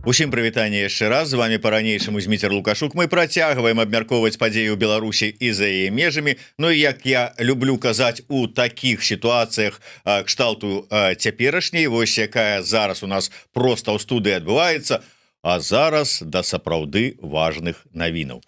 Усім прывітанне яшчэ раз. З вами па-ранейшаму Зміцер Лукашук. Мы працягваем абмяркоўваць падзеі ў Беларусі і за яе межамі. Ну і, як я люблю казаць у такіх сітуацыях кшталту цяперашняй, вось якая зараз у нас просто ў студыі адбываецца, а зараз да сапраўды важных навінаў.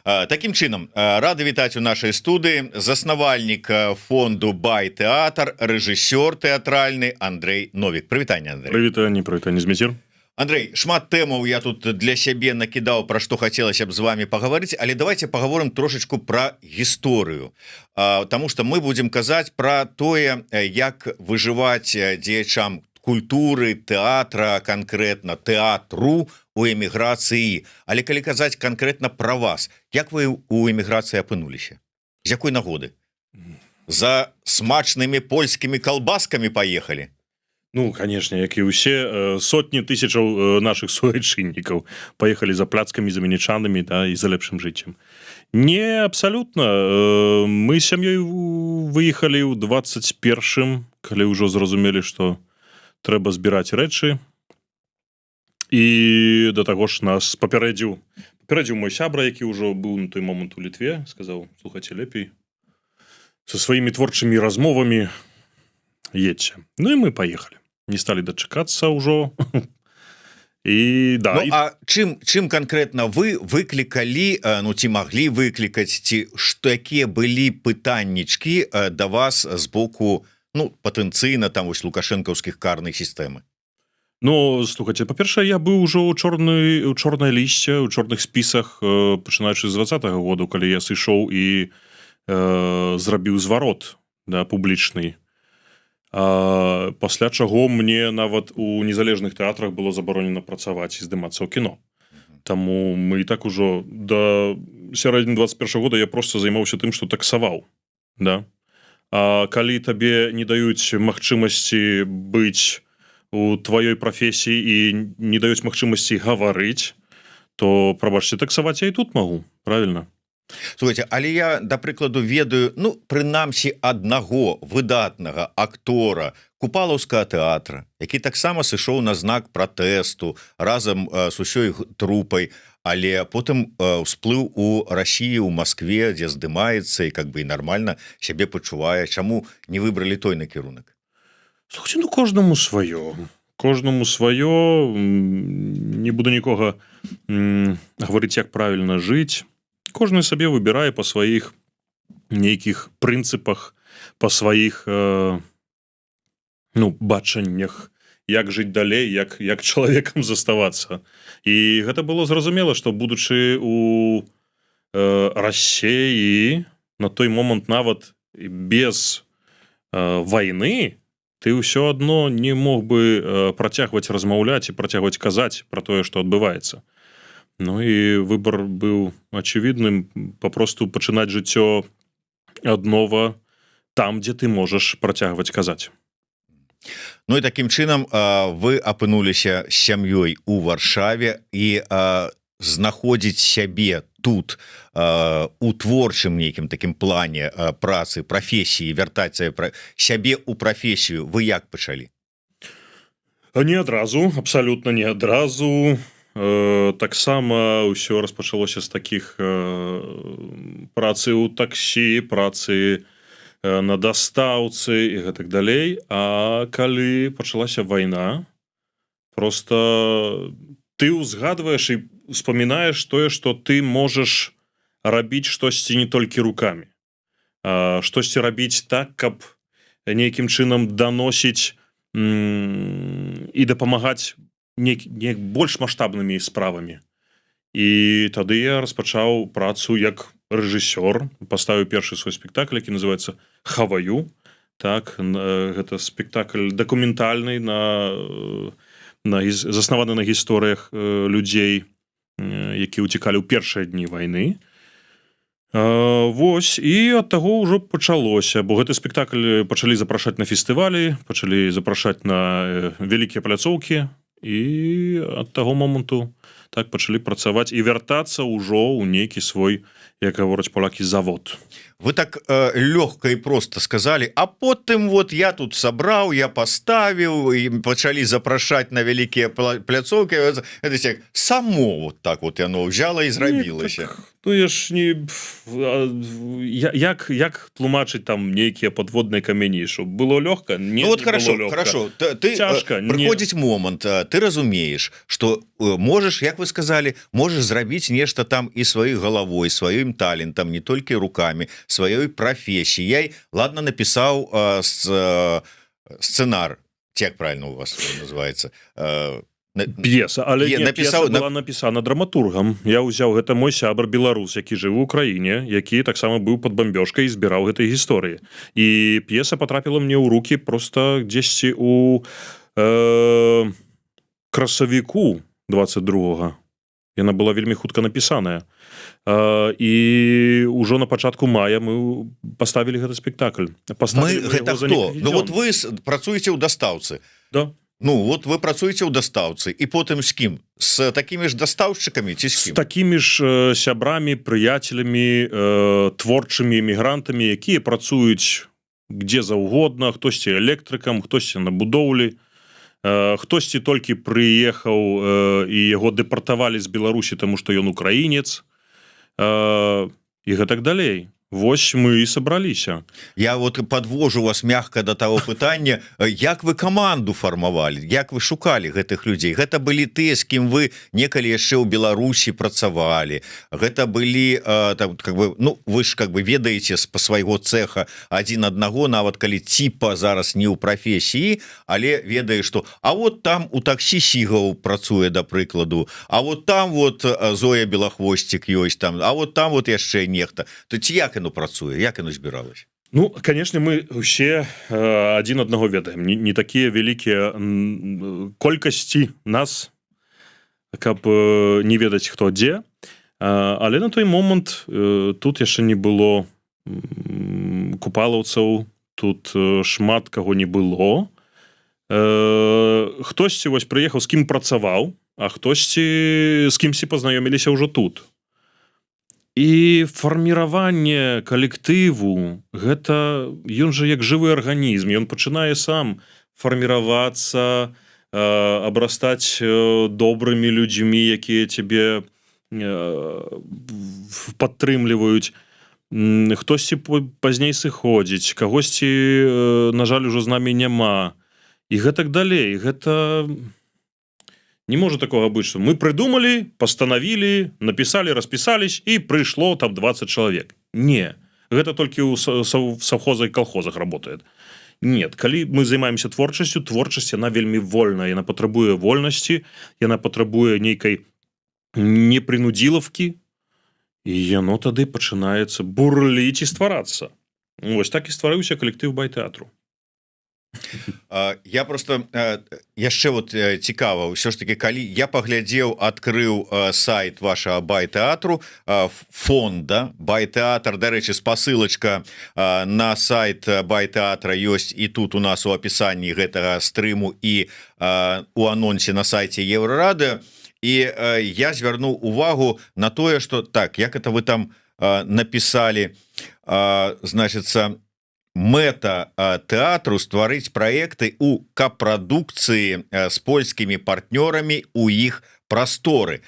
Такім чынам, рады вітаць у нашай студыі заснавальнік фонду «Бай-тэатр», рэжысёр тэатральны Андрэй Новік. Прывітанне, Андрэй. Прывітанне, прывітанне, Зміцер. Андрэй, шмат тэмаў я тут для сябе накідаў, пра што хацелася б з вами пагаварыць, але давайте паговорым трошачку пра гісторыю, потому что мы будем казаць пра тое, як выжываць дзеячам культуры, тэатра, конкретно тэатру у эміграцыі. Але калі казаць конкретно пра вас, як вы у эміграцыі апынуліся, з якой нагоды? За смачнымі польскімі калбаскамі поехали? Ну, конечно, як і ўсе сотні тысячаў наших суайчыннікаў, поехали за пляцкамі, за мінічанамі, да, і за лепшым жыццем. Не, абсалютна. Мы сям'ёй выехалі ў 21, калі ўжо зразумелі, что трэба збіраць рэчы. І да таго ж нас папярэдзіў мой сябра, які ўжо быў на той момант у Літве, сказаў: «Слухайте, лепей со сваімі творчымі размовамі едьте». Ну і мы поехали, не стали дачакацца ўжо і да. Ну, і... А чым конкретно вы выклікалі, ну, ці маглі выклікаць, ці што, якія былі пытаннічкі да вас з боку, ну, патэнцыйна там вось лукашэнкаўскіх карнай сістэмы? Ну, слухайте, па-першае, я быў ужо ў чорнай лісце, у чорных спісах, пачынаючы з 20-го году, калі я сышоў і зрабіў зварот, да, публічны, пасля чаго мне нават у незалежных тэатрах было забаронена працаваць і здымацца ў кіно. Таму мы і так ужо до сярэдзіны 21 года я просто займаўся тым, что таксаваў, да. А калі табе не даюць магчымасці быць у тваёй прафесіі і не даюць магчымасці гаварыць, то, прабачце, таксаваць я і тут магу, правильно? Слухайте, але я, да прыкладу, ведаю, ну, прынамсі аднаго выдатнага актора Купалаўскага тэатра, які таксама сышоў на знак пратэсту разам з усёй трупай, але потым усплыў у Расіі, у Маскве, дзе здымаецца і как бы і нормально сябе пачувае. Чаму не выбралі той накірунак? Слухайте, ну, кожнаму сваё, кожнаму сваё. Не буду нікога гаварыць, як правильно жыць. Кожны сабе выбірае па сваіх нейкіх прынцыпах, па сваіх ну, бачаннях, як жыць далей, як чалавекам заставацца. І гэта было зразумела, што, будучы у Расеі на той момант, нават без войны, ты ўсё адно не мог бы працягваць размаўляць і працягваць казаць про тое, что адбываецца. Ну і выбор быў очевидным: попросту пачынаць жыццё аднова там, дзе ты можаш працягваць казаць. Ну і такім чынам вы апынуліся сям'ёй у Варшаве, і знаходзіць сябе тут у творчым нейкім такім плане працы, прафесіі, вяртацца пра сябе ў прафесію вы як пачалі? Не адразу, абсалютна не адразу. Таксама ўсё распачалося з такіх працы ў таксі, працы на дастаўцы і гэтак далей. А калі пачалася вайна, просто ты ўзгадваеш і успамінаеш тое, что ты можаш рабіць штосьці не толькі руками, штосьці рабіць так, каб нейкім чынам даносіць і дапамагаць не больш маштабнымі справамі. І тады я распачаў працу як рэжысёр, паставіў першы свой спектакль, які называется «Хаваю». Так, гэта спектакль дакументальны, на заснаваны на гісторыях людзей, які ўцікалі ў першыя дні вайны. Вось, і ад таго ўжо пачалося, бо гэты спектакль пачалі запрашаць на фестывалі, пачалі запрашаць на вялікія пляцоўкі, і ад таго моманту Так, пачалі працаваць і вяртацца ўжо ў нейкі свой, як гавораць палакі, завод. Вы так лёгка і просто сказали, а потым вот я тут сабраў, я поставіў, і пачалі запрашаць на вялікія пляцоўкі. Это само вот так вот яно взяла і зрабілася. Так, ну я ж не як тлумачыць там нейкія подводныя камені, что было лёгка? Не. Ну, вот хорошо лёгка. Хорошо, ты цяжка. Прыходзіць момант, ты разумееш, что можешь, як вы сказали, можешь зрабіць нешта там і сваёй галавой, сваім талентам, не толькі руками, сваёй прафесіяй. Ладно, напісаў сцэнар, як правильно у вас называется? П'еса, але не, напісаў, была напісана драматургам. Я ўзяў, гэта мой сябр беларус, які жыў у Украіне, які таксама быў под бамбёжкай і збіраў гэтай гісторыі, і п'еса потрапіла мне ў руки просто дзесьці у красавіку 22. Яна была вельмі хутка напісаная, і ўжо на пачатку мая мы поставілі гэты спектакль. Мы — гэта хто? Ну вот вы працуеце ў дастаўцы? Да. Ну вот вы працуеце ў дастаўцы, і потым з кім? С такімі ж дастаўшчыкамі ці з такімі ж сябрамі, прыяцелямі, творчымі эмігрантамі, якія працуюць где заўгодна: хтосьці электрыкам, хтосьці на будоўлі, хтосьці толькі прыехаў і яго дэпартавалі з Беларусі, таму што ён украінец, і гэтак далей. Вось мы і сабраліся. Я вот подвожу вас мягко до того пытання: як вы каманду фармавалі, як вы шукалі гэтых людзей? Гэта былі тыя, з кім вы некалі яшчэ ў Беларусі працавалі? Гэта былі там, как бы, ну вы ж как бы ведаеце па свайго цеха один аднаго, нават калі типа зараз не ў прафесіі, але ведае, что а вот там у таксі Сігаў працуе, да прыкладу, а вот там вот Зоя Белахвосцік ёсць там, а вот там вот яшчэ нехта. То ці як яно працуе, як яно збіралось? Ну, конечно, мы усе адзін аднаго ведаем. Не такія вялікія колькасці нас, каб не ведаць, хто дзе. Але на той момант тут яшчэ не было купалаўцаў, тут шмат каго не было. Хтосьці вось прыехаў, з кім працаваў, а хтосьці, з кімсьці пазнаёміліся ўжо тут. І фарміраванне калектыву — гэта ён жа як жывы арганізм, ён пачынае сам фарміравацца, абрастаць добрымі людзьмі, якія цябе падтрымліваюць. Хтосьці пазней сыходзіць, кагосьці, на жаль, ужо з намі няма і гэтак далей. Гэта не может такого быть, что мы придумали, постановили, написали, расписались, и пришло там 20 человек. Не, гэта только у совхозах и колхозах работает. Нет, калі мы займаемся творчасцю, творчасць, она вельмі вольная, яна патрабуе вольнасці, яна патрабуе нейкай непрынудзілавкі, і яно тады пачынаецца бурліць і стварацца. Вось так і стварыўся калектыў Байтэатру. Я просто яшчэ вот цікава ўсё ж таки, калі я паглядзеў, адкрыў сайт вашага Байтэатру, фонда Байтэатр, дарэчы, спасылочка на сайт Байтэатра ёсць і тут у нас у апісанні гэтага стрыму, і у анонсе на сайте Еўрарадыё, і я звярнуў увагу на тое, что так, як это вы там написали, значится, мэта тэатру — стварыць праекты у капрадукцыі з польскімі партнёрамі у іх прасторы.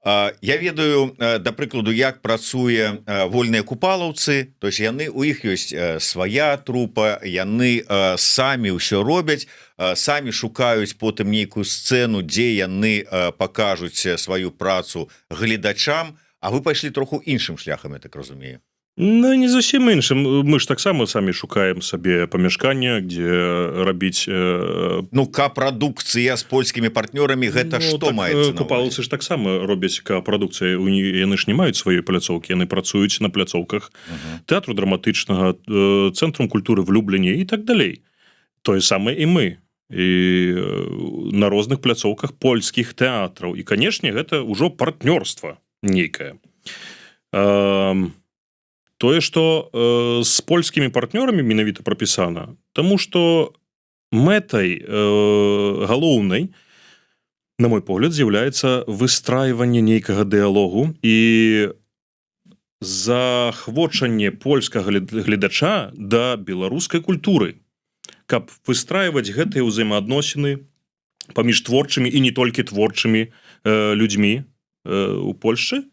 Я ведаю, да прыкладу, як працуе Вольныя купалаўцы, то есть яны, у іх ёсць свая трупа, яны самі ўсё робяць, самі шукаюць потым нейкую сцэну, дзе яны пакажуць сваю працу гледачам. А вы пайшлі троху іншым шляхам, я так разумею. Ну, не зусім іншым. Мы ж таксама самі шукаем сабе памяшкання, дзе рабіць. Ну, капрадукцыя з польскімі партнёрамі — гэта, ну, что, так, маецца? Купалаўцы ж таксама робяць капрадукцыі, яны ж не маюць сваёй пляцоўкі, яны працуюць на пляцоўках тэатру драматычнага, цэнтрум культуры в Любліне і так далей. Тое самае і мы, і на розных пляцоўках польскіх тэатраў, і, канешне, гэта ўжо партнёрства нейкае. Тое, что з польскімі партнёрамі, менавіта прапісана, таму что мэтай галоўнай На мой погляд, з'яўляецца выстраиванне нейкага дыалогу і заахвочанне польскага гледача да беларускай культуры, каб выстраивать гэтыя ўзаемаадносіны паміж творчымі і не толькі творчымі людзьмі у Польшчы,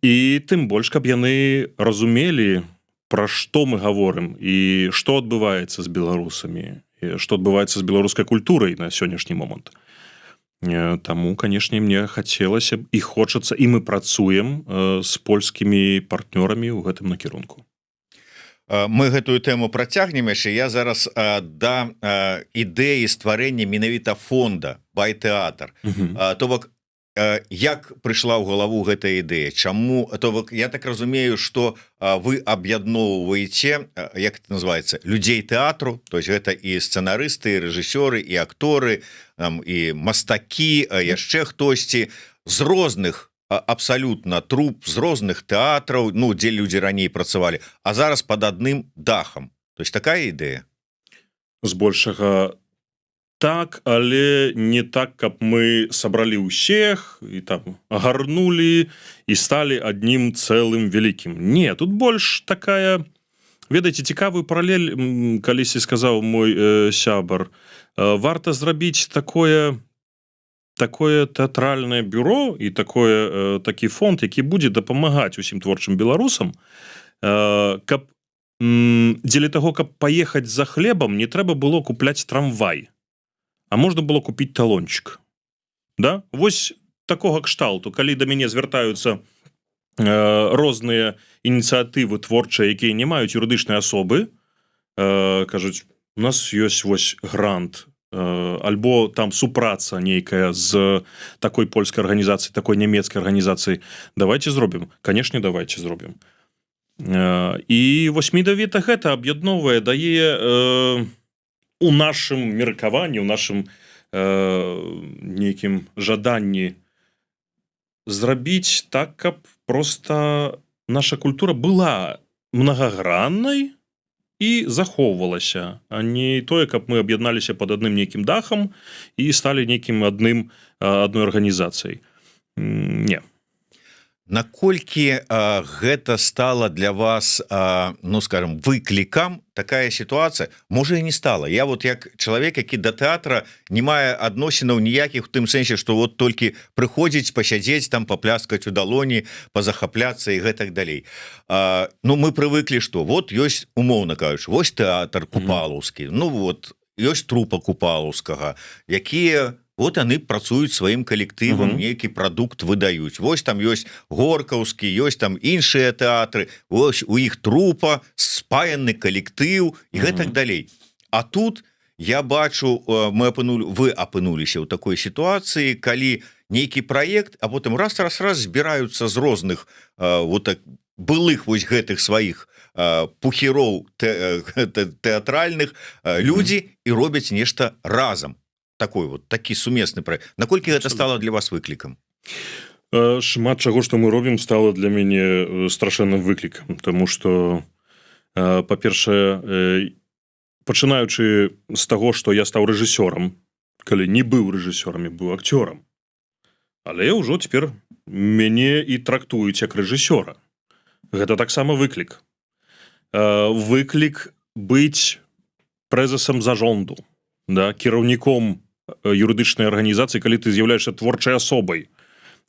і тым больш, каб яны разумелі, пра што мы гаворым і што адбываецца з беларусамі, што адбываецца з беларускай культурай на сённяшні момант. Таму, канешне, мне хацелася б і хочацца, і мы працуем з польскімі партнёрамі ў гэтым накірунку. Мы гэтую тэму працягнем яшчэ. Я зараз да ідэі стварэння менавіта фонда «Байтэатр». То бок як прыйшла ў галаву гэтая ідэя? Чаму? То бок я так разумею, что вы аб'ядноўваеце, як это называется, людзей тэатру, то есть гэта і сцэнарысты, рэжысёры, і акторы там, і мастакі, яшчэ хтосьці з розных абсалютна труп, з розных тэатраў, ну, дзе людзі раней працавалі, а зараз под адным дахам. То есть такая ідэя? Збольшага так, але не так, каб мы сабралі ўсех і там агарнулі і сталі аднім цэлым вялікім. Не, тут больш такая, ведаеце, цікавую паралель калісьці сказаў мой сябар: варта зрабіць такое тэатральнае бюро і такі фонд, які будзе дапамагаць усім творчым беларусам, каб дзеля таго, каб паехаць за хлебам, не трэба было купляць трамвай, а можна было купить талончик, да? Вось такого кшталту. Калі да мяне звяртаюцца розныя ініцыятывы творчыя, якія не маюць юрыдычнай асобы, кажуць: «У нас ёсць вось грант альбо там супраца нейкая з такой польскай арганізацыі, такой нямецкай арганізацыі, давайте зробім». Канешне, давайте зробім. І вось менавіта гэта аб'ядноўвае, дае у нашым меркаванні, у нашым нейкім жаданні зрабіць так, каб просто наша культура была многаграннай і захоўвалася, а не тое, каб мы аб'ядналіся под адным нейкім дахам і сталі нейкім адным адной арганізацыяй. Не. Наколькі гэта стала для вас, ну, скажем, выклікам такая ситуация? Можа, і не стала. Я вот як чалавек, які до тэатра не мае адносінаў ніякіх, у тым сэнсе, что вот толькі прыходзіць, пасядзець там, папляскаць у далоні, пазахапляцца і гэтак далей. Ну, мы прывыклі, что вот ёсць, умоўна кажучы, вось тэатр купалаўскі, ну вот ёсць трупа купалаўскага, якія вот яны працуюць сваім калектывам, нейкі прадукт выдаюць. Вось там ёсць горкаўскі, ёсць там іншыя тэатры, ось у іх трупа, спаяны калектыў і гэтак далей. А тут я бачу, мы апынули, вы апынуліся ў такой сітуацыі, калі нейкі праект, а потым раз, раз, раз, збіраюцца з розных вот так былых вось гэтых сваіх пухіроў тэатральных людзі і робяць нешта разам, такой вот такі сумесны проект. Наколькі гэта стало для вас выклікам? Шмат чаго, што мы робім, стало для мяне страшэнным выклікам, тому что, па-першае, пачынаючы з таго, што я стаў рэжысёрам, калі не быў рэжысёрам і быў акцёрам, але ўжо цяпер мяне і трактуюць як рэжысёра. Гэта таксама выклік. Выклік быць прэзасам зажонду, да, кіраўніком юрыдычнай арганізацыі, калі ты з'яўляешься творчай асобай,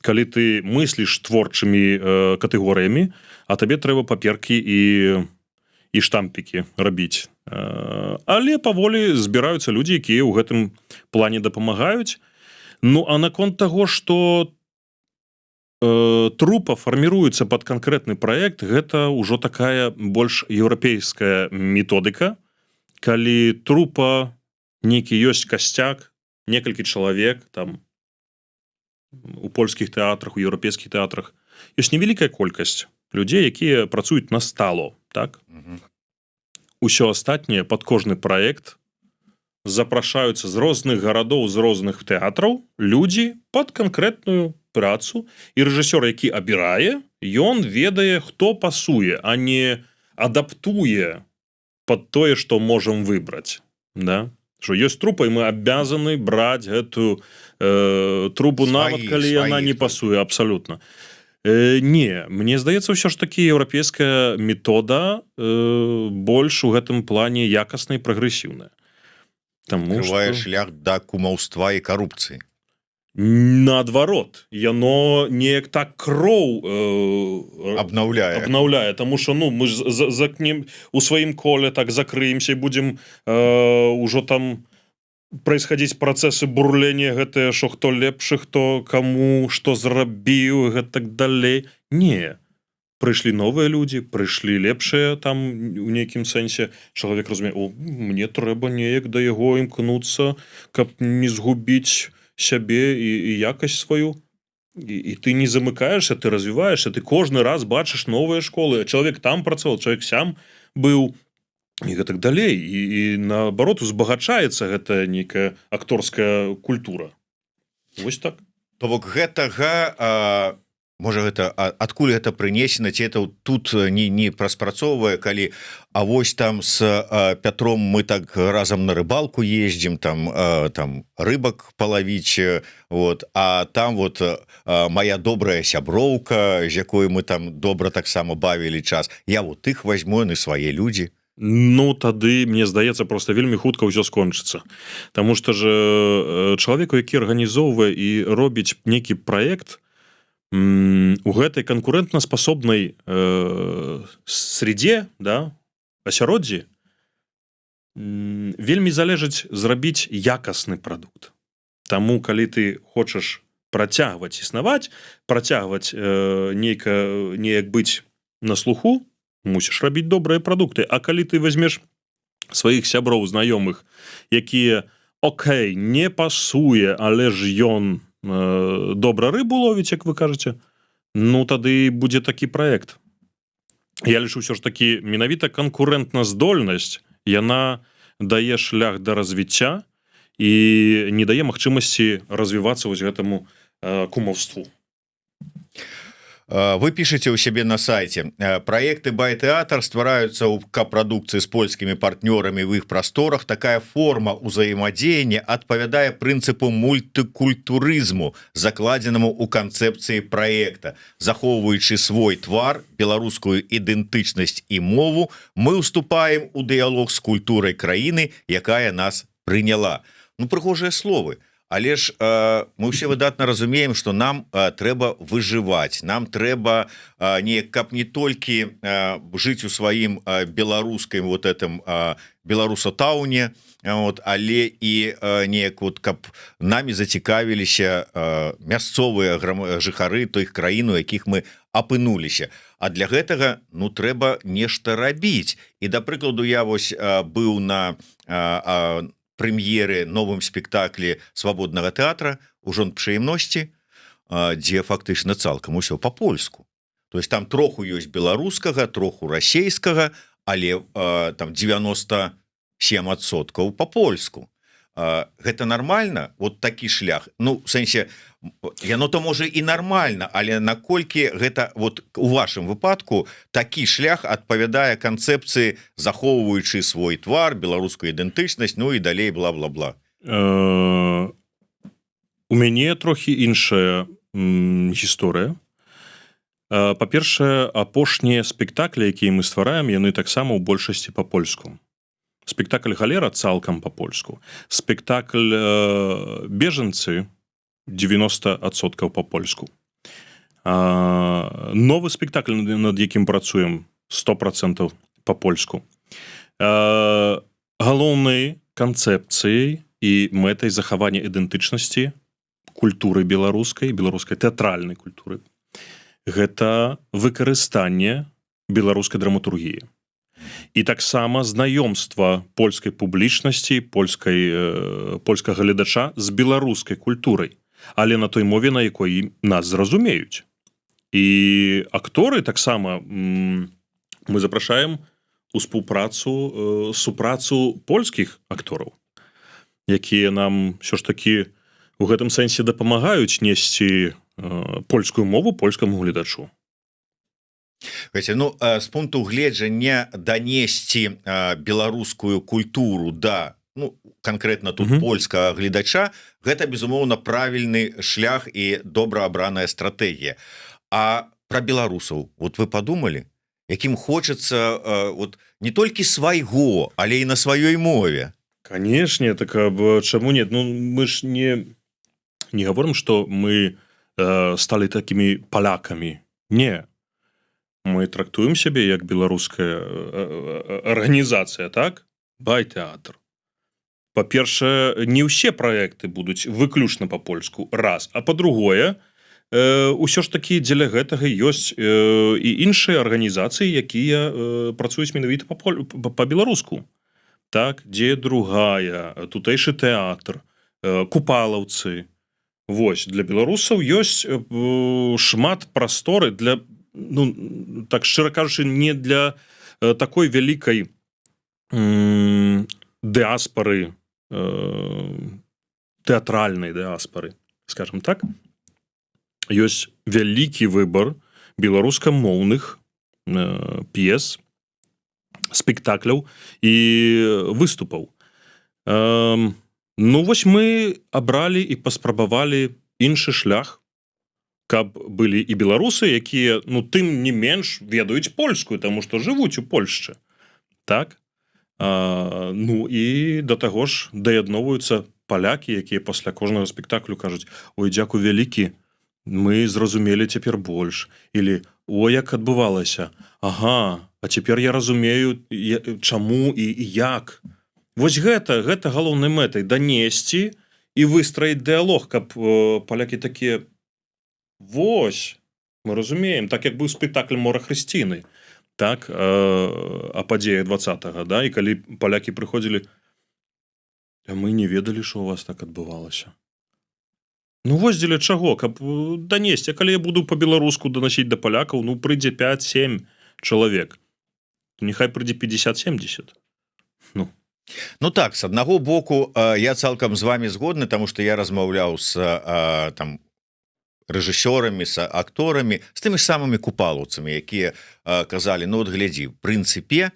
калі ты мысліш творчымі катэгорыямі, а табе трэба паперкі і штампікі рабіць. Але паволі збіраюцца людзі, якія ў гэтым плане дапамагаюць. Ну а наконт таго, что трупа фарміруецца под канкрэтны проект, гэта ўжо такая больш еўрапейская методыка, калі трупа, нейкі ёсць касцяк, некалькі чалавек. Там у польскіх тэатрах, у еўрапейскіх тэатрах ёсць невялікая колькасць людзей, якія працуюць на стало, так? Усё астатняе под кожны проект запрашаюцца з розных гарадоў, з розных тэатраў людзі под канкрэтную працу, і рэжысёр, які абірае, ён ведае, хто пасуе, а не адаптуе под тое, что можам выбраць, да, что ёсць трупа, і мы обязаны браць гэтую трубу, нават калі яна не пасуе абсалютна. Не, мне здаецца, ўсё ж таки еўрапейская метода больш у гэтым плане якасная, прагрэсіўная. Таму что шлях да кумаўства і карупцыі. Наадварот, яно неяк так кроў обнаўляе. Обнаўляе, тому что, ну, мы ж закнем у сваім коле, так закрыемся, будем ўжо там происходить процессы бурления гэтыя, що хто лепшы, хто кому что зрабіў, гэтак далей. Не, прыйшлі новыя людзі, прыйшлі лепшыя там у нейкім сэнсе. Чалавек разумее: мне трэба неяк да яго імкнуцца, каб не згубіць сябе і якасць сваю. І ты не замыкаешься, ты развіваешься, ты кожны раз бачыш новыя школы: чалавек там працаваў, чалавек сям быў і гэтак далей. І наоборот, узбагачаецца гэта нейкая акторская культура. Вось так. То бок гэтага можа, гэта адкуль гэта прынесена ці это тут не праспрацоўвае, калі, а вось там с Пятром мы так разам на рыбалку ездзім, там рыбак палавіць, вот, а там вот моя добрая сяброўка, з якой мы там добра таксама бавілі час, я вот их возьму, яны свае людзі? Ну, тады, мне здаецца, просто вельмі хутка ўсё скончыцца. Таму что же чалавеку, які арганізоўвае і робіць нейкі праект у гэтай канкурэнтнаспасобнай среде, да, асяроддзі, вельмі залежыць зрабіць якасны прадукт. Таму калі ты хочаш працягваць існаваць, працягваць нейка неяк быць на слуху, мусіш рабіць добрыя прадукты. А калі ты возьмеш сваіх сяброў, знаёмых, якія, Окей, не пасуе, але ж ён добра рыбу ловіць, як вы кажаце, ну, тады будзе такі праект. Я лічу, ўсё ж таки менавіта канкурэнтназдольнасць, яна дае шлях да развіцця і не дае магчымасці развівацца вось гэтаму кумаўству. Вы пішаце ў сябе на сайте: «Проекты Байтэатр ствараюцца ў капрадукцыі з польскімі партнёрамі в іх прасторах. Такая форма ўзаемадзеяння адпавядае прынцыпу мультыкультурызму, закладзенаму ў канцэпцыі праекта. Захоўваючы свой твар, беларускую ідэнтычнасць і мову, мы уступаем у дыялог з культурай краіны, якая нас прыняла». Ну, прыгожыя словы. Але ж мы ўсе выдатна разумеем, что нам трэба выжываць, нам трэба не каб не толькі жыць у сваім беларускім вот этом беларусатауне, вот, але і неяк вот каб нами зацікавіліся мясцовыя жыхары той краіну, якіх мы апынуліся. А для гэтага, ну, трэба нешта рабіць. І, да прыкладу, я вось быў на прэм'еры новым спектаклі Свабоднага тэатра «У жон прыемнасці», дзе фактычна цалкам усё па-польску. То есть там троху ёсць беларускага, троху расейскага, але там 97% па-польску. Гэта нормально, вот такі шлях? Ну, в сэнсе, яно то можа і нормально, але наколькі гэта вот у вашем выпадку такі шлях адпавядае канцэпцыі «захоўваючы свой твар, беларускую ідэнтычнасць», ну і далей бла-бла-бла? У мяне трохі іншая гісторыя. Па-першае, апошнія спектаклі, якія мы ствараем, яны таксама ў большасці па-польску. Спектакль «Галера» цалкам па-польску, спектакль «Бежанцы» 90% па-польску, новы спектакль, над якім працуем, 100% па-польску. Галоўнай канцэпцыяй і мэтай захавання ідэнтычнасці, культуры беларускай, беларускай тэатральнай культуры гэта выкарыстанне беларускай драматургіі і таксама знаёмства польскай публічнасці, польскай польскага гледача з беларускай культурай, але на той мове, на якой нас зразумеюць. І акторы таксама мы запрашаем у спаўпрацу, супрацу польскіх актораў, якія нам все ж таки у гэтым сэнсе дапамагаюць несці польскую мову польскаму гледачу. Ну, з пункту гледжання данесці беларускую культуру да ну, конкретно тут польскага гледача, гэта, безумоўна, правільны шлях і добра абраная стратэгія. А про беларусаў вот вы подумали, якім хочется вот не толькі свайго, але і на сваёй мове? Конечно, так чаму нет? Ну, мы ж не говорим, что мы стали такими поляками. Не, мы трактуем сябе як беларуская арганізацыя, так, Байтэатр. Па-першае, не ўсе праекты будуць выключна па-польску, раз, а па-другое, ўсё ж такі дзеля гэтага ёсць і іншыя арганізацыі, якія працуюць менавіта па-беларуску, так, дзе другая, Тутэйшы тэатр, купалаўцы. Вось для беларусаў ёсць шмат прасторы для, ну, так, шчыра кажучы, не для такой вялікай дыаспоры, тэатральнай дыаспоры, скажем так, ёсць вялікі выбор беларускамоўных п'ес, спектакляў і выступаў. Ну вось мы абралі і паспрабавалі іншы шлях, каб былі і беларусы, якія, ну, тым не менш ведаюць польскую, таму што жывуць у Польшчы, так. Ну і да таго ж даядноўваюцца палякі, якія пасля кожнага спектаклю кажуць: «Ой, дзякуй вялікі, мы зразумелі цяпер больш», или «О, як адбывалася, Ага, а цяпер я разумею, чаму і як». Вось гэта галоўнай мэтай данесці і выстраіць дыалог, каб палякі такія: «Вось мы разумеем», так як быў спектакль «Мора Хрысціны», так, о падзеях 20, да, і калі палякі прыходзілі: «А мы не ведалі, что у вас так адбывалася». Ну вось дзеля чаго, каб данесці. Калі я буду по-беларуску данасіць да палякаў, ну, прыйдзе 5-7 чалавек, нехай прыйдзе 50-70, ну. Ну так, с аднаго боку, я цалкам з вами згодны, тому что я размаўляў с там рэжысёрамі, с акторамі, з тымі ж самымі купалаўцамі, якія казалі: «Ну вот глядзі, прынцыпе,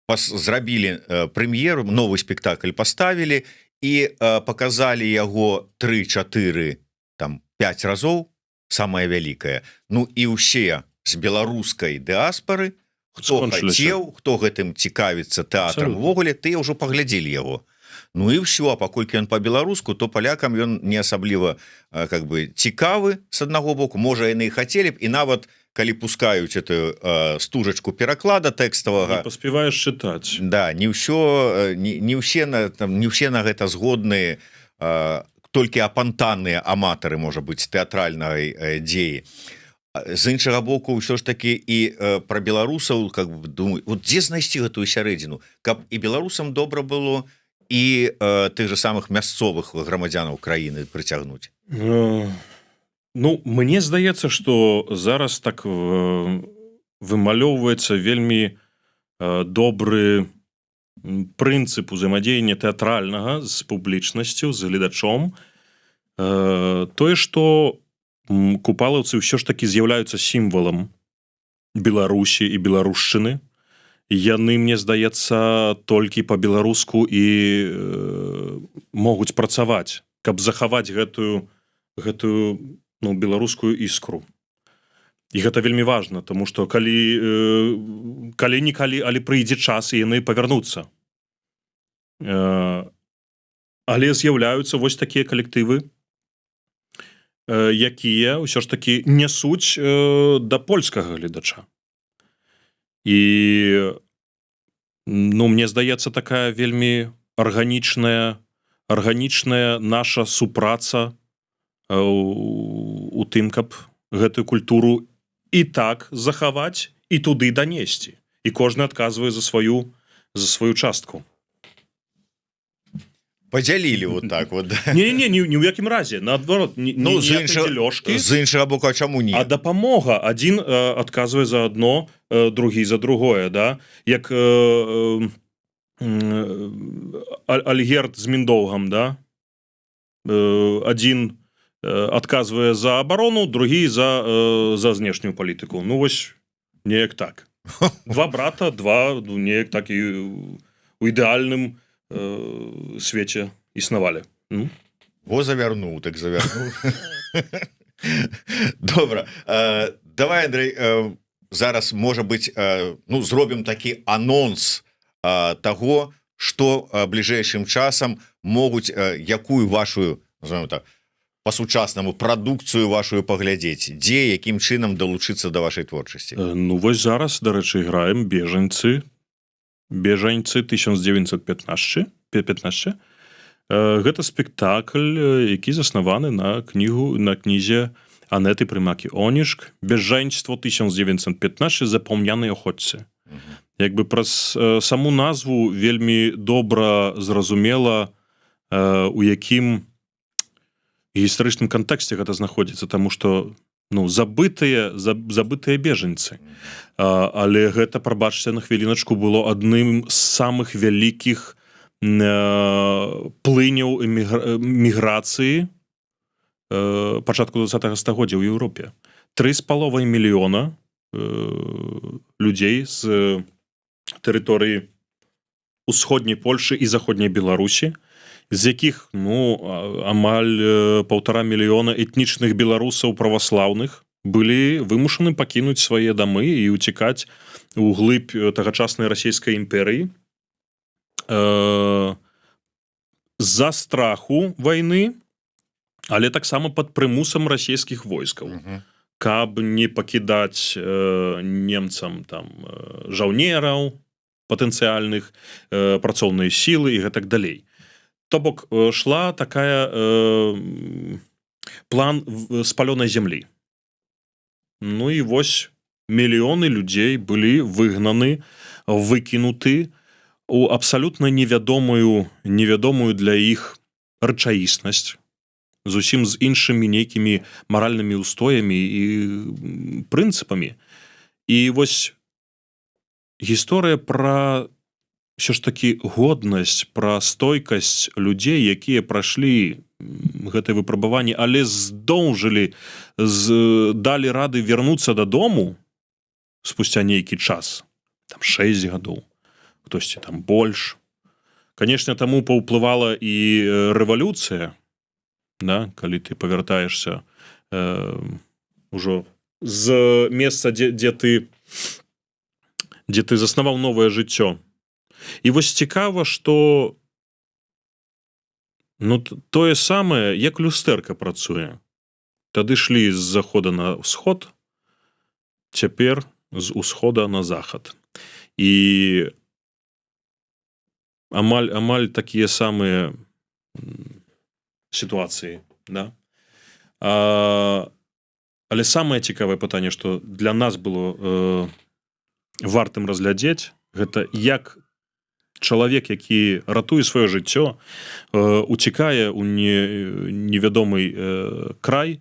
зрабілі прэм'еру, новы спектакль поставілі і показалі яго 3-4, там 5 разоў, самое вялікае. Ну і ўсе з беларускай дыаспоры, хто хацеў, хто гэтым цікавіцца, тэатрам увогуле, ты ўжо паглядзелі яго. Ну і все, а паколькі ён по-беларуску, то палякам ён не асабліва как бы цікавы. С аднаго боку, можа, яны і хацелі б, і нават калі пускаюць эту стужачку пераклада тэкставага, паспяваеш чытаць. Да, не ўсё, не ўсе на там, не ўсе на гэта згодныя, толькі апантаныя аматары, можа быць, тэатральнай дзеі. З іншага боку, ўсё ж таки і про беларусаў как бы думаю, вот дзе знайсці гэтую сярэдзіну, каб і беларусам добра было, і тых же самых мясцовых грамадзянаў краіны прыцягнуць? Ну, мне здаецца, что зараз так вымалёўваецца вельмі добры прынцып узаемадзеяння тэатральнага з публічнасцю, з гледачом. Тое, что купалаўцы ўсё ж таки з'яўляюцца сімвалам Беларусі і беларушчыны, яны, мне здаецца, толькі по-беларуску і могуць працаваць, каб захаваць гэтую, ну, беларускую іскру. І гэта вельмі важна, тому что калі калі-нікалі, але прыйдзе час, і яны павярнуцца. Але з'яўляюцца вось такія калектывы, якія ўсё ж таки нясуць да польскага гледача. І, ну, мне здаецца, такая вельмі арганічная наша супраца у тым, каб гэтую культуру і так захаваць, і туды данесці, і кожны адказвае за сваю частку. Подзялілі вот так вот. Не, ні ў якім разе, наадварот, не, ну, не, з іншага дзелёжкі. З іншага боку, а чаму не? А дапамога: адзін адказвае за одно, другі за другое, да, як Альгерд з Міндоўгам, да, адзін адказвае за абарону, другі за знешнюю палітыку. Ну вось неяк так, два брата, два, ну, неяк так і у ідэальным. свеце існавалі, ну. Во завярнуў, так завярнуў. Добра, давай, Андрей, зараз, можа быть, ну, зробім такі анонс того, что бліжэйшым часам могуць, якую вашу, назовем так, по-сучаснаму прадукцыю вашу паглядзець, дзе, якім чынам далучыцца до вашай творчасці. Ну вось зараз, дарэчы, играем Бежанцы 1915 15. Гэта спектакль, які заснаваны на кнігу, на кнізе Анеты Прымакі Онішк «Бежанство 1915. Запомняныя уходцы». Як бы праз саму назву вельмі добра зразумела, у якім гістарычным кантэксце гэта знаходзіцца, тому что, ну, забытыя бежанцы. Але гэта, прабачце на хвіліначку, было адным з самых вялікіх плыняў міграцыі пачатку 20 стагоддзя ў Еўропе. 3,5 мільёна людзей з тэрыторыі усходняй Польшы і заходняй Беларусі, з якіх, ну, амаль 1,5 мільёна этнічных беларусаў праваслаўных, былі вымушаны пакінуць свае дамы і уцікаць у глыб тагачаснай Расійскай імперыі з-за страху вайны, але таксама под прымусам расійскіх войскаў, каб не пакідаць немцам там жаўнераў патэнцыяльных, працоўныя сілы і гэтак далей. То бок шла такая план спалёнай зямлі. Ну і вось мільёны людзей былі выгнаны, выкінуты у абсалютна невядомую для іх рэчаіснасць, зусім з іншымі нейкімі маральнымі устоямі і прынцыпамі. І вось гісторыя пра ўсё ж такі годнасць, пра стойкасць людзей, якія прайшлі гэтае выпрабаванне, але здолжылі, далі рады вярнуцца дадому спустя нейкі час, там 6 гадоў, хтосьці там больш. Конечно, таму паўплывала і рэвалюцыя, да, калі ты павяртаешься ўжо з месца, дзе ты заснаваў новае жыццё. І вось цікава, что, ну, тое самае, як люстэрка працуе: тады шлі з захода на ўсход, цяпер з усхода на захад, і амаль такія самыя сітуацыі, да. Але самае цікавае пытанне, что для нас было вартым разглядзець, гэта як чалавек, які ратуе сваё жыццё, уцікае у невядомы край,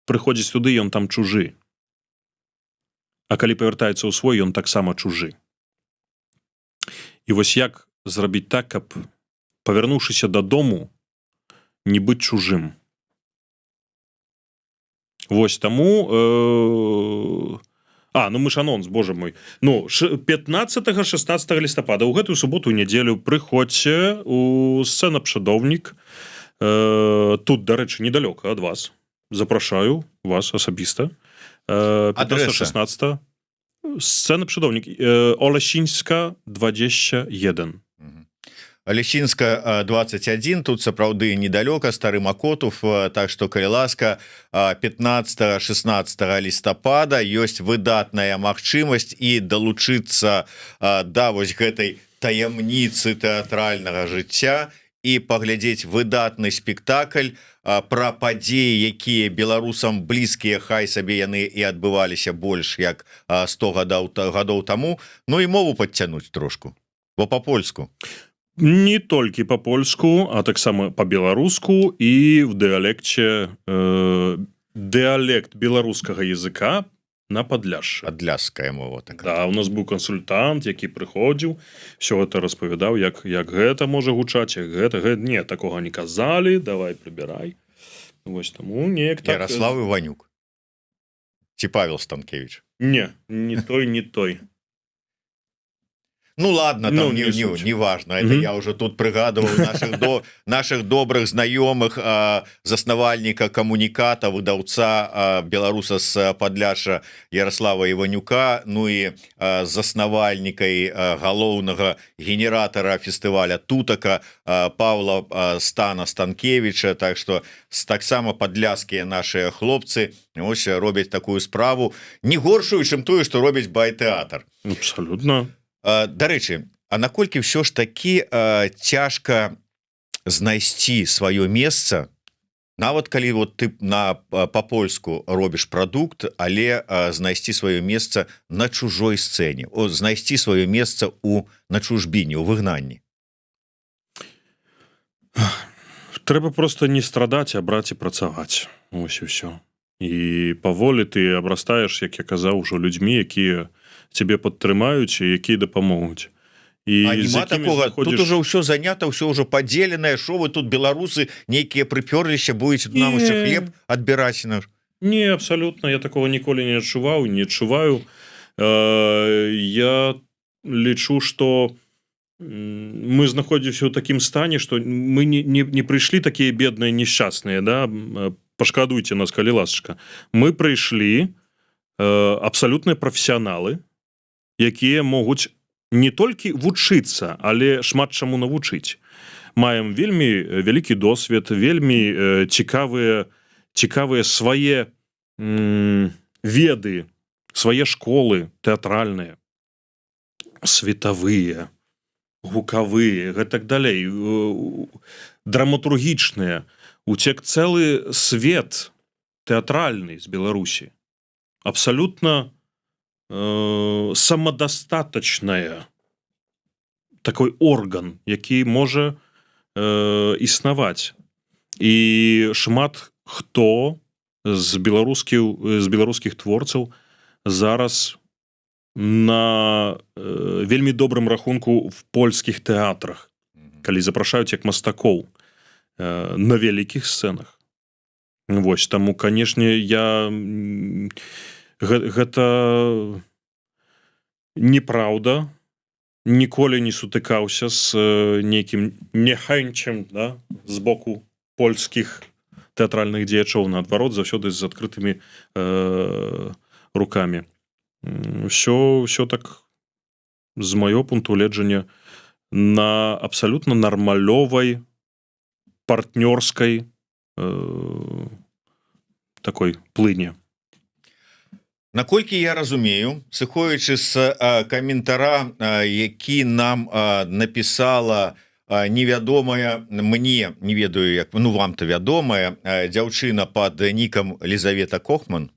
прыходзіць туды, ён там чужы, а калі павяртаецца ў свой, ён таксама чужы. І вось як зрабіць так, каб, павярнуўшыся дадому, не быць чужым? Вось таму ну мы ж анонс, боже мой. Ну, 15, 16 лістапада, у гэтую суботу, нядзелю, прыходзьце у Сцэна Пшадоўнік. Тут, дарэчы, недалёка ад вас, запрашаю вас асабіста. Адрэса? 16. Сцэна Пшадоўнік, Олесінська 21. Алесінска 21, тут сапраўды недалёка, Стары Макотув. Так что, калі ласка, 15, 16 лістапада ёсць выдатная магчымасць і далучыцца да вось гэтай таямніцы тэатральнага жыцця і паглядзець выдатны спектакль пра падзеі, якія беларусам блізкія, хай сабе яны і адбываліся больш як 100 гадоў таму. Ну і мову падцянуць трошку, бо по-польску. Не толькі по-польску, а таксама по-беларуску і в дыалекце, дыалект беларускага языка на Падляшшы. Падляшская мова так. Да, у нас быў кансультант, які прыходзіў, все это распавядаў, як гэта можа гучаць, як гэта, не такога не казалі, давай прыбірай. Вось таму неяк так. Ярослав Иванюк ці Павел Станкевич? Не, не той, не той. Ну ладно, там, Ну, не, не не, суть. Не важно это. Я уже тут прыгадываў наших добрых знаёмых, заснавальніка «Камуніката», выдаўца, беларуса з Падляша Ярослава Іванюка, ну і заснавальніка і галоўнага генератора фестываля «Тутака» Павла Стана Станкевича. Так что таксама падляскія наши хлопцы ось робяць такую справу, не горшую, чым тую, что робіць «Байтэатр». Абсолютно. Дарэчы, а наколькі ўсё ж такі цяжка знайсці сваё месца, нават калі вот ты на по-польску робіш прадукт, але знайсці сваё месца на чужой сцэне, знайсці сваё месца на чужбіне, у выгнанні? Трэба просто не страдаць, а браць і працаваць. Ось і ўсё. І паволі ты абрастаеш, як я казаў ужо, людзьмі, якія цябе падтрымаюць і якія дапамогуць і А з нема якімі такого: знаходзіш- тут уже ўсё занята, ўсё ўжо падзеленае, шо вы тут, беларусы нейкія, прыпёрліся, будете нам Не. яшчэ хлеб адбіраць наш? Не, абсолютно, я такого ніколі не адчуваў, не адчуваю. Я лічу, что мы знаходзімся ў такім стане, что мы не прыйшлі такія бедныя, несчастныя, да, пашкадуйце нас, калі ласачка. Мы прыйшлі абсалютныя прафесіяналы, якія могуць не толькі вучыцца, але шмат чаму навучыць. Маем вельмі вялікі досвед, вельмі цікавыя свае веды, свае школы тэатральныя, светавыя, гукавыя, гэтак далей, драматургічныя. Уцек цэлы свет тэатральны з Беларусі, абсалютна самодостаточная такой орган, які можа існаваць. І шмат хто з беларускіх творцаў зараз на вельмі добрым рахунку в польскіх тэатрах, калі запрашаюць як мастакоў на вялікіх сцэнах. Вось таму, канешне, я гэта неправда, ніколі не сутыкаўся з нейкім нехэнчем, да, з боку польскіх тэатральных дзеячоў. Наадварот, заўсёды з адкрытымі руками. Все так, з маё пункту гледжання, на абсалютна нармалёвай партнёрскай такой плыне. Наколькі я разумею, сыходзячы з каментара, які нам напісала невядомая мне, не ведаю як, ну, вам-то вядомая дзяўчына под нікам Лізавета Кохман: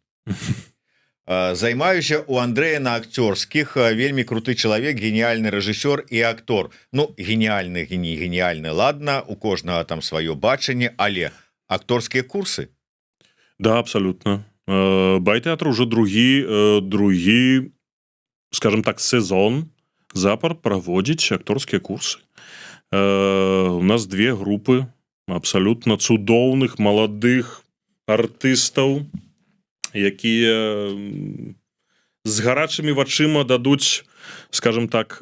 «Займаюся у Андрэя на акцёрскіх, вельмі круты чалавек, гениальны рэжысёр і актор». Ну, гениальны, гений, гениальны, ладно, у кожнага там сваё бачанне, але акторскія курсы? Да, абсолютно. «Байтэатр» уже другі, скажем так, сезон запар праводзіць акторскія курсы. У нас две групы абсолютно цудоўных маладых артыстаў, якія з гарачымі вачыма дадуць, скажем так,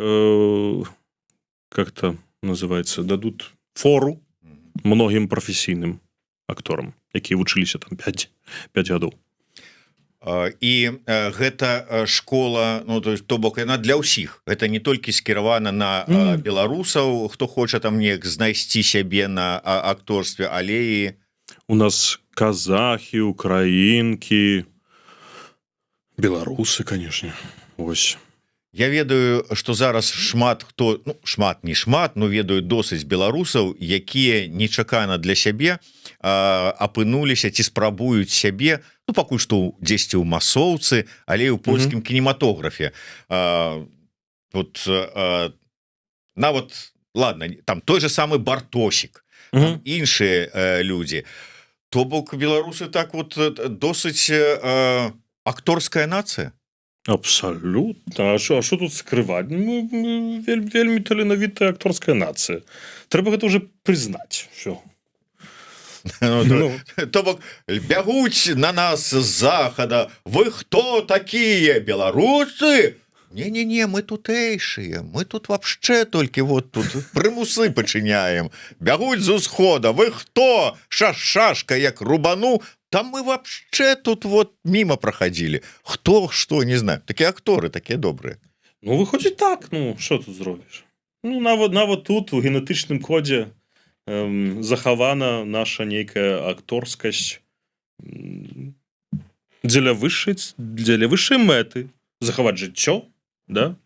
как-то называется, дадут фору многім прафесійным акторам, якія вучыліся там 5 гадоў. І гэта школа, ну, то есть, то бок яна для ўсіх, это не толькі скіравана на беларусаў, хто хоча там неяк знайсці сябе на акторстве, але і У нас казахі, украінкі, беларусы, конечно. Ось. Я ведаю, что зараз шмат хто, ну, шмат, не шмат, но ведаю досыць беларусаў, якія нечакана для сябе апынуліся ці спрабуюць сябе, ну, пакуль што дзесьці ў масоўцы, але ў польскім кінематографе. Вот нават, ладно, там той же самы Бартосік, іншыя людзі. То бок беларусы так вот досыць акторская нацыя. Абсолютно. А что тут скрывать? Мы вельмі таленавітая акторская нацыя, трэба гэта уже прызнаць, все. Ну, то бок бягуць на нас з захада: «Вы хто такія, беларусы?» Не-не-не, мы тутэйшыя, мы тут вообще толькі вот тут прымусы пачыняем. Бягуць з усхода. Вы хто? Шашка як рубану. Там мы вообще тут вот мимо проходили. Хто, что, не знаю. Такія акторы, такія добрыя. Ну, выходзіць так. Ну, что тут зробіш? Ну, нават тут у генетычным кодзе захавана наша нейкая акторскасць дзеля высшай мэты: захаваць жыццё, да,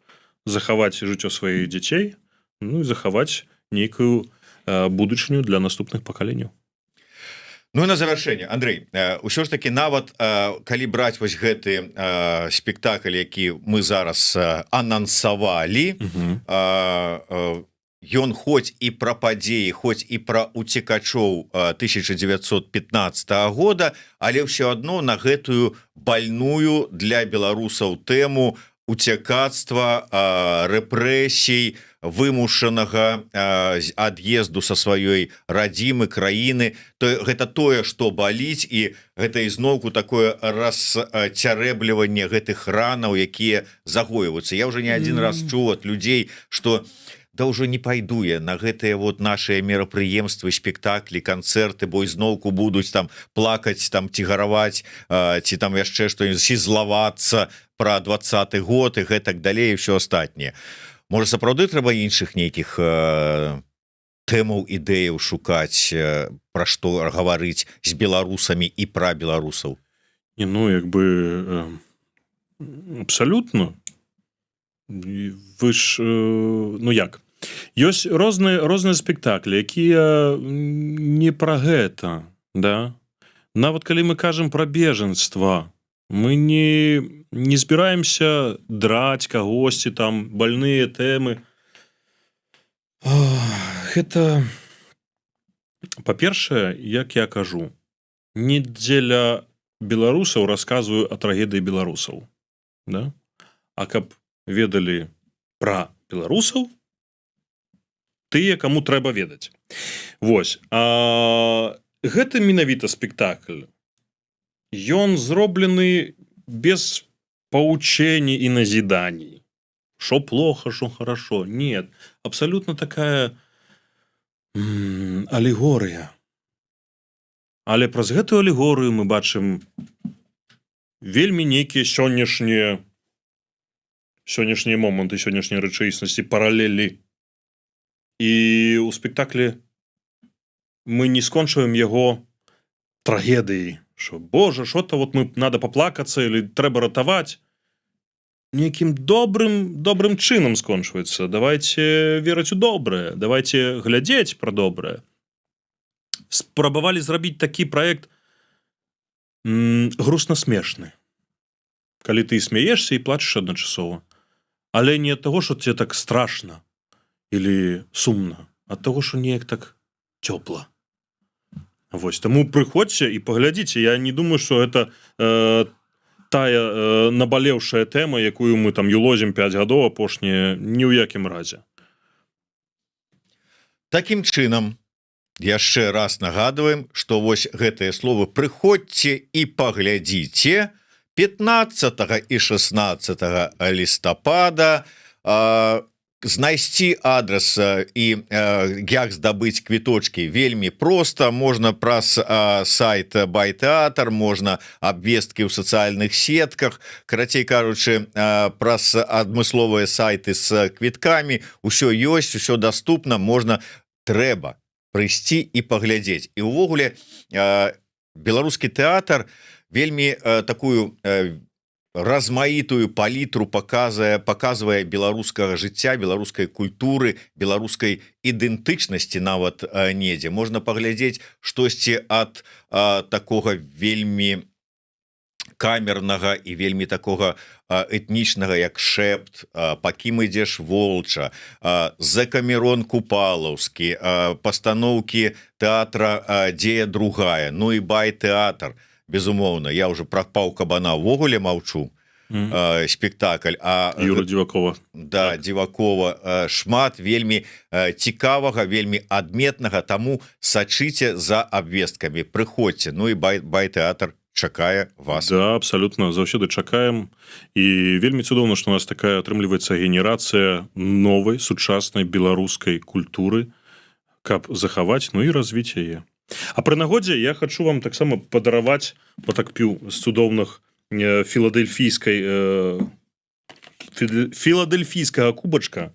захаваць жыццё сваіх дзяцей, ну і захаваць нейкую будучыню для наступных пакаленняў. Ну і на завяршэнне, Андрей, ўсё ж таки, нават калі браць вось гэты спектакль, які мы зараз анансавалі, ён хоць і пра падзеі, хоць і пра уцекачоў 1915 года, але ўсё адно на гэтую больную для беларусаў тэму уцякацтва, рэпрэсій, вымушанага ад'езду са сваёй радзімы, краіны, то гэта тое, что баліць, і гэта ізноўку такое расцярэбліванне гэтых ранаў, якія загойваюцца. Я уже не один раз чуў ад людзей, что да ўжо не пайду я на гэтыя вот наши мерапрыемствы, спектаклі, канцэрты, бо ізноўку будуць там плакаць там ці гараваць, ці там яшчэ што-нибудь, злавацца про 20-ы год і гэтак далей, все астатняе. Можа, сапраўды трэба іншых нейкіх тэмаў, ідэяў шукаць, пра што гаварыць з беларусамі і пра беларусаў? Не, ну, як бы абсалютна. Вы ж ну як, ёсць розныя спектаклі, якія не пра гэта, да. Нават калі мы кажам пра бежанства, мы не збіраемся драць кагосьці там больныя тэмы. Гэта, па-першае, як я кажу, не дзеля беларусаў расказваю о трагедыі беларусаў, да? А каб ведалі пра беларусаў тыя, каму трэба ведаць. Вось, а гэта менавіта спектакль, ён зроблены без поучений и назиданий, что плохо, что хорошо. Нет, абсолютно такая алегорыя, але праз гэтую алегорыю мы бачым вельмі нейкія сённяшнія моманты, сённяшняй рэчаіснасці, паралелі. І у спектаклі мы не скончваем яго трагедыяй, что, боже, что-то вот мы надо поплакаться или трэба ратаваць. Нейкім добрым чынам скончваецца: давайте верыць у добрае, давайте глядзець про добрае. Спрабавалі зрабіць такі проект грустно смешны, калі ты смяешься і плачешь адначасова, але не ад таго, что тебе так страшно или сумна, ад таго, что неяк так цёпла. Вось таму прыходзьце і паглядзіце. Я не думаю, что это тая набалеўшая тэма, якую мы там юлозім 5 гадоў апошнія, ні ў якім разе. Такім чынам, яшчэ раз нагадываем, что вось гэтыя словы «прыходзьце і паглядзіце» 15 і 16 лістапада. Знайсці адрес і як здабыць квіточки вельмі просто: можна праз сайт Байтэатр, можна абвесткі ў сацыяльных сетках, карацей кажучы, праз адмысловыя сайты с квіткамі. Усё ёсць, усё доступна, можна, трэба прыйсці і паглядзець. І увогуле беларускі тэатр вельмі такую размаітую палітру показвае беларускага жыцця, беларускай культуры, беларускай ідэнтычнасці. Нават недзе можна паглядзець штосьці ад такога вельмі камернага і вельмі такога этнічнага, як «Шэпт», «Па кім ідзеш, волча», «Закамерон купалаўскі», пастаноўкі тэатра «Дзея другая», ну і Байтэатр, безумоўна. Я уже пра «Паўкабана» увогуле маўчу, спектакль Юра Дзівакова. Да, так. Дзівакова. Шмат вельмі цікавага, вельмі адметнага, таму сачыце за абвесткамі, прыходзьце. Ну і Байтэатр. Чакае вас. Да, абсолютно, заўсёды чакаем, і вельмі цудоўна, что у нас такая атрымліваецца генерацыя новай сучаснай беларускай культуры, каб захаваць, ну і развіць яе. А пры нагодзе я хочу вам таксама падараваць, бо так піў з цудоўных філадэльфійскай філадэльфійскага кубачка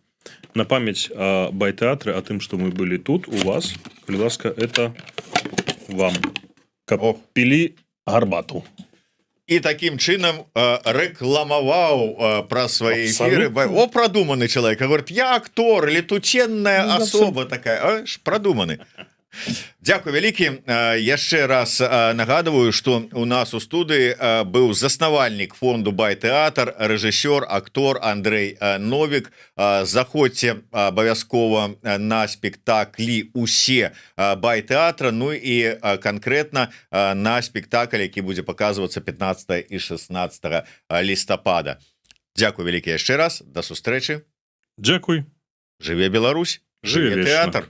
на памяць о Байтэатры, о тым, что мы былі тут у вас. Калі ласка, это вам, каб О. пілі гарбату. І таким чынам рэкламаваў пра свае эфиры. Абсолютно. О, продуманный человек, говорит: «Я актор, летуценная Ну, особа такая». А, ж продуманы. Дякую вялікі. Яшчэ раз нагадываю, что у нас у студыі быў заснавальнік фонду Байтэатр, рэжысёр, актор Андрей Новік. Заходзьце абавязкова на спектаклі усе Байтэатра, ну і конкретно на спектакль, які будзе показываться 15 і 16 лістапада. Дякую вялікі яшчэ раз, да сустрэчы. Дзякуй. Жыве Беларусь! Жыве Жыве вечна. тэатр!